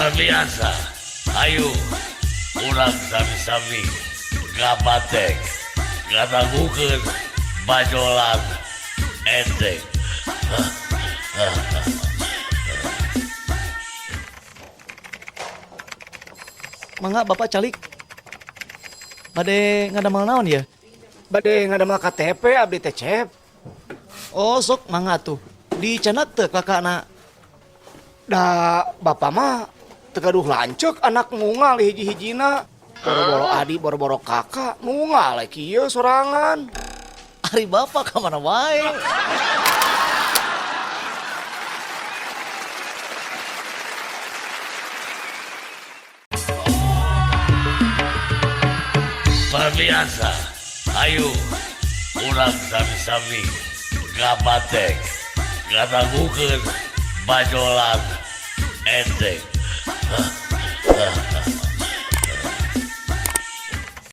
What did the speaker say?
Luar biasa. Ayo urang sami-sami ngabatek, ngadangukeun bajolan enteng. Mangga, Bapak calik. Bade ngadamel naon ya? Bade ngadamel KTP abdi teh, Cep. Oh, sok mangga tuh. Dicandak teu kakakna? Da bapak mah teu gaduh lanceuk, anak nunggal hiji-hijina. Boro-boro adi, boro-boro kakak, nunggal kieu sorangan. Ari bapak ka mana wae? Luar biasa. Ayo urang sami-sami ngabatek, ngadangukeun bajolan enteng.